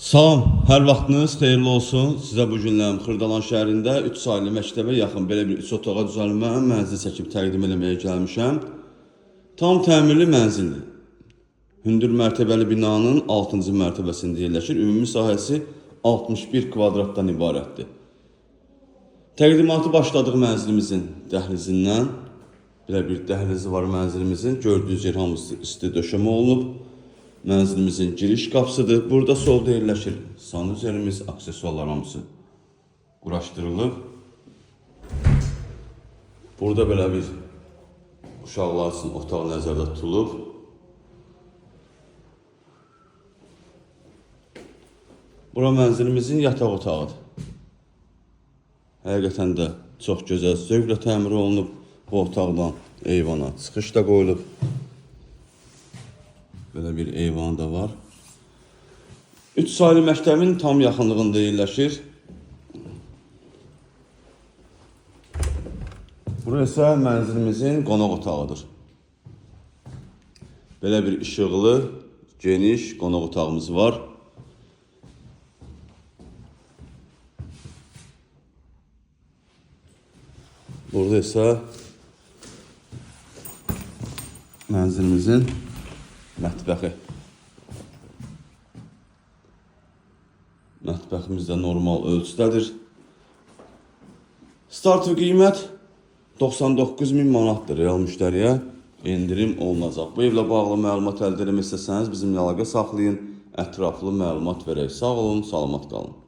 Salam, hər vaxtınız xeyirli olsun. Sizə bu günlər Xırdalan şəhərində 3 saylı məktəbə yaxın belə bir 3 otağa düzəlmə mənzil çəkib təqdim eləməyə gəlmişəm. Tam təmirli mənzildir. Hündür mərtəbəli binanın 6-cı mərtəbəsində yerləşir. Ümumi sahəsi 61 kvadratdan ibarətdir. Təqdimatı başladıq mənzilimizin dəhlizindən. Belə bir dəhlizi var mənzilimizin. Gördüyünüz yer hamısı isti döşəmə olunub. Mənzilimizin giriş qapısıdır. Burada solda yerləşir sanuzerimiz, aksesuarlar hamısı quraşdırılıb. Burada belə bir uşaqlar üçün otaq nəzərdə tutulub. Bura mənzilimizin yataq otağıdır. Həqiqətən də çox gözəl zövqlə təmir olunub. Bu otaqdan eyvana çıxış da qoyulub. Belə bir eyvan da var. 3 saylı məktəbin tam yaxınlığında yerləşir. Bura isə mənzilimizin qonaq otağıdır. Belə bir işıqlı, geniş qonaq otağımız var. Burada isə mənzilimizin mətbəxi. Mətbəximiz də normal ölçüdədir. Startı qiymət 99 min manatdır. Real müştəriyə endirim olunacaq. Bu evlə bağlı məlumat əldə etmək istəsəniz bizimlə əlaqə saxlayın. Ətraflı məlumat verək. Sağ olun, salamat qalın.